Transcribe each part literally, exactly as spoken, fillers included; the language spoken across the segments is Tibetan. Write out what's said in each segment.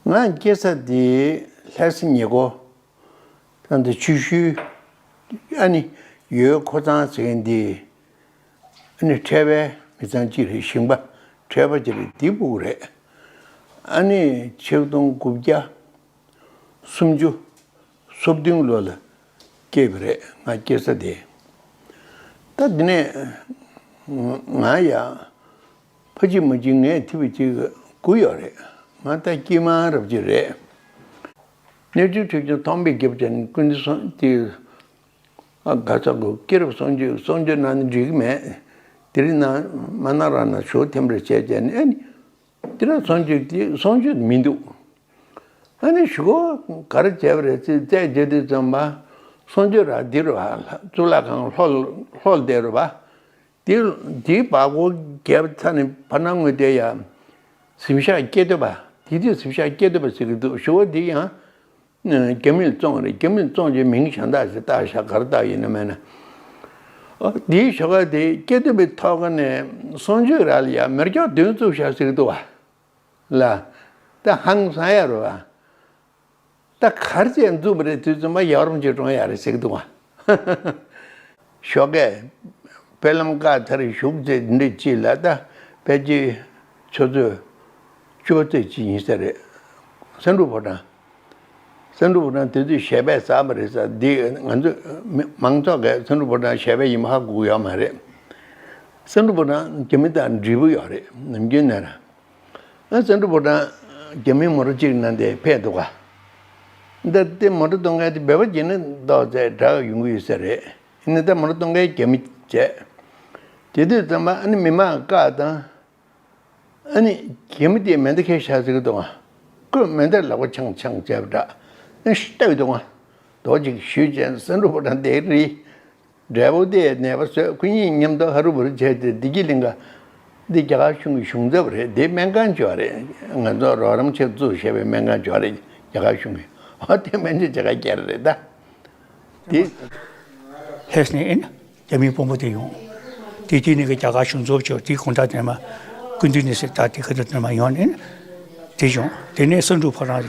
ང་སྐྱེས་ས་དེ་ལྷ་ས་ཉེ་འཁོར། ད་ལྟ་ཆུ་ཤུལ། ཨ་ནི་ཡུལ་ཁོ་ཚང་ཟེར་མཁན་དེ། ཨ་ནི་འཕྲད་པའི་མི་ཚང་གཅིག་རེད། ཞིང་པ་འཕྲད་པ་གཅིག་རེད། དེ་ཕྲུ་གུ་རེད། ཨ་ནི་ཆིག་སྟོང་དགུ་བརྒྱ་སུམ་ཅུ་སོ་བདུན་ལོ་ལ་སྐྱེས་པ་རེད། ང་སྐྱེས་ས་དེ། ད་དེ་ནས་ང་ཡང་ཕ་གཅིག་མ་གཅིག་ངས་ཐིབས་པ་གཅིག་སྒུག་ཡོད་རེད། ང་ད་དཀྱུས་མ་རབ་ཅིག་རེད། གནས་ཚུལ་ཁྲིད་ཀྱང་ཐོག་མེད་རྒྱབ་ཅན་ཀུན་ཏུ་སོང་དེ། ཨ་ག་ཚ་གོ་སྐྱེས་རབས་སངས་རྒྱས་སངས་རྒྱས་གནང་ནས་འགྲིག་གི་མེད། དེ་རིང་ན་མ་གནང་ར་ན་ཞོ་ཐེམ་རེ་བྱས་བྱས་ནས། ཨ་ནི་དེ་ར་སངས་རྒྱས་དེ་སངས་རྒྱས་མི་འདུག་ཨ་ནི་ཞུ་གོ་ག་རེ་བྱས་པ་རེད་ཟེར་བཙལ་བྱས་དུས་ཙམ་པ་སངས་རྒྱས་ར་འདི་རུ་བ་གཙུག་ལག་ཁང་ལྷོ་ལྷོ་བསྡད་རུ་བ། དེ་དེའི་བར་སྐོར་བརྒྱབ་ཚར་ནས་བར་སྣང་ངོས་བལྟས་ཡ། གཟིམ་ཤག་སྐྱེ་སྟོད་པ། དེ་དུས་གཟིམ་ཤག་སྐྱེ་སྟོད་པ་ཟེར་གི་འདུག་ཞུ་བ་དེ་ཡང་རྒྱ་མིས་བཙོངས་རེད། རྒྱ་མིས་བཙོངས་རྗེས་མིང་གཞན་དག་ཞིག་བཏགས་བཞག་ག་རེ་བཏགས་ཡིན་ན་མེད་ན། ཨ་དེའི་ཞོགས་ཀ་དེ་སྐྱེ་སྟོད་པའི་ཐོག་ཁ་ནས་སངས་རྒྱས་ར་ལ་ཡ་མེ་སྒྱོགས་བདུན་བཙུགས་བཞག་ཟེར་གི་འདུག་བ། ལ། ད་ཧང་སང་ཡ་རེད་བ། ད་གར་བྱས་འཛུགས་པ་རེད། དུས་ཙམ་པ་ཡག་རོམ་གྱི་གྲོང་ཡ་རེད་ཟེར་གི་འདུག་བ། ཞོགས་ཀས་དཔེ་ལམ་བཀའ་ཐར་བཞུགས་ཚེ་འདི་འདྲ་ཅིག་ལ། ད་ཕལ་ཆེར་ཆུ་ཚོད་བཅུ་པ་ཙམ་ཅིག་ཡིན་ས་རེད། སེང་འབྲུག་ཕོ་བྲང་། སེང་འབྲུག་ཕོ་བྲང་དེ་དུས་ཞལ་པས་ཟ་བ་རེད་ཟེར། འདི་ང་ཚོ་མི་མང་ཚོགས་ཀྱིས་སེང་འབྲུག་ཕོ་བྲང་ཞལ་པས་ཡིན་པ་ཧ་གོ་གི་ཡོད་མ་རེད། སེང་འབྲུག་ཕོ་བྲང་རྒྱ་མི་དང་འབྲེལ་བ་ཡོད་རེད། ནམ་རྒྱུན་ནས་ར། ཨ་སེང་འབྲུག་ཕོ་བྲང་རྒྱ་མིའི་མོ་ཊ་གཅིག་ནང་དེ་ཕེབས་འདུག་ག་འདི་དེ་མོ་ཊ་གཏོང་མཁན་དེ་སྦལ་པ་བྱས་ན་ཏོག་ཙམ་དྲག་ཡོང་གི་ཡོད་ས་རེད། ཡིན་ན་ད་མོ་ཊ་གཏོང་མཁན་རྒྱ་མི་བྱས། དེ་དུས་ཙམ་པ་ཨ་ནི་མི་མང་བཀག་དང་། ཨ་ནི་རྒྱ་མི་དེས་མེ་མདའ་འཁྱེར་བཞག་ཟེར་གི་འདུག་ག་ཁོས་མེ་མདའ་ལག་པ་འཆང་འཆང་བྱས་པ་འདྲ། ཨ་ནི་ལྟ་གི་འདུག་ག་རྡོ་གཅིག་གཞུས་བྱས་སེང་འབྲུག་ཕོ་བྲང་དེ་རིལ། འབྲས་བུ་དེ་ནད་པ་བཟོས། ཁོ་གཉིས་མཉམ་དུ་ཧ་རུ་བུ་རུ་བྱས་ཏེ་བདེ་སྐྱིད་གླིང་ག་འདི་རྒྱ་གར་གཞུང་གི་གཞུང་ཚབ་རེད། འདི་སྨན་ཁང་ཅིག་ཡོད་རེད། ང་ཚོ་རོགས་རམ་ཆེད་བཙུགས་བྱས་པའི་སྨན་ཁང་ཅིག་ཡོད་རེད། རྒྱ་གར་གཞུང་གི། ཨོ་དེ་སྨན་བཅོས་བྱེད་ག་བསྐྱལ་རེད་ད། དེ་ལྷས་ནས་ཨེ་ན་རྒྱ་མིའི་དཔོན་པོ་དེ་ཡོང་། དེ་དུས་ནས་གི་རྒྱ་གར་གཞུང་ཚབ་ཅིག་དེ་དགོང་དག་དེ་མ་ཀུན་བཏུས་ནས་ཟེར་ད་དེ་ག་དུས་དེ་མ་ཡོང་ནས་དེ་བྱུང་། དེ་ནས་སེང་འབྲུག་ཕོ་བྲང་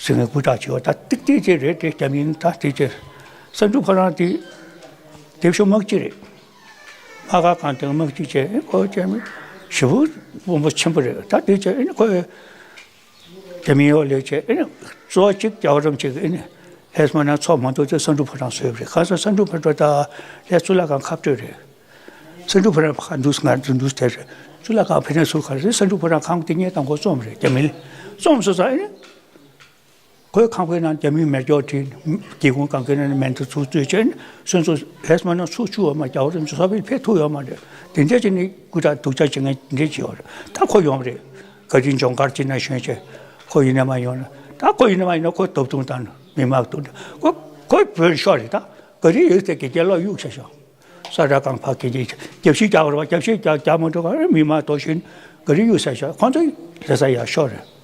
ཟེར་མཁན་སྐུ་དྲག་ཅིག་ཡོད། ད་ཏིག་ཏིག་ཅིག་རེད་དེ། རྒྱ་མིན་ད་དེ་ཅིག་སེང་འབྲུག་ཕོ་བྲང་དེ་དེབ་ཤོག་དམག་སྤྱི་རེད། དམག་སྒར་གང་དེ་དམག་སྤྱི་བྱས། ཁོ་རྒྱ་མི་ཞེ་པོ་དཔོན་པོ་ཆེན་པོ་རེད། ད་དེ་ཅིག་ཨེ་ནི་ཁོ་རྒྱ་མི་ཡོག་ལས་བྱས། ཨེ་ནི་གཙོ་བོ་གཅིག་རྒྱལ་བ་རིན་པོ་ཆེ་གི་ཨེ་ནི་ལྷས་མ་ན་ཚོགས་མ་གཏོགས་ཚེ་སེང་འབྲུག་ཕོ་བྲང་བཟོས་པ་རེད། གང་ཟེར་སེང་འབྲུག་ཕོ་བྲང་ད་ལྷས་གཙུག་ལག་ཁང་ཁ་སྤྲོད་རེད། སེང་འབྲུག་ཕོ་བྲང་ཕར་འདུག་ང་ཚོ་འདུག་དེ་རེད། གཙུག་ལག་ཁང་ཕ་ནས་ཚུར་ག་རེ་རེད། སེང་འབྲུག་ཕོ་བྲང་ཁང་དེ་ངས་དང་པོ་རྩོམ་རེད། རྒྱ་མི་ལ་རྩོམ་སོང་ཙང་ཨེ་ནི། ཁོའི་ཁང་པའི་ནང་རྒྱ་མིའི་མེ་སྒྱོགས་བྲིས། སྒེའུ་ཁུང་གང་གི་ནང་ནས་མེ་མདའ་ཚུར་བཙོས་བྱས་ནས་སོན་ཚུར་ལྷས་མ་ན་ཚུར་བཅུག་ཡོད་མ་རེད། རྒྱལ་བ་རིན་པོ་ཆེ་ས་བོན་ཕེབས་ཐུབ་ཡོད་མ་རེད། དེ་འདྲ་བྱས་ནས་སྐུ་དྲག་སྡུག་ཅག་བྱེད་མཁན་དེ་འདྲ་བྱས་ཡོད་རེད། ད་ཁོ་ཡོང་བ་རེད། ག་རེ་སྦྱོང་གར་ཅིག་ན་ཞོན་བྱས། ཁོ་ཡིན་ན་མ་ཡོང་ན། ད་ཁོ་ཡིན་ན་མ་ཡིན་ན་ཁོ་སྟོབས་ཐུང་དང་མི་མང་དུ་འདྲ། ཁོ་ཁོའི་བོད་ཤོར་རེད། ད་ག་རེ་ཡོད་ཚད་དགེ་རྒན་ལོག་གཡུག་བྱས་ཤོག་ས་ར་གང་ཕ་གི་རྒྱབ་བཤིག་རྒྱག་རེད་བ། རྒྱབ་བཤིག་རྒྱག་རྒྱག་མ་འགྲོ་ག་རེ་མི་མང་དོ་བཞིན་ག་རེ་གཡུག་བྱས་ཤོག་ཁོང་ཚོ་ལྷ་ས་ཡར་ཤོར་རེད།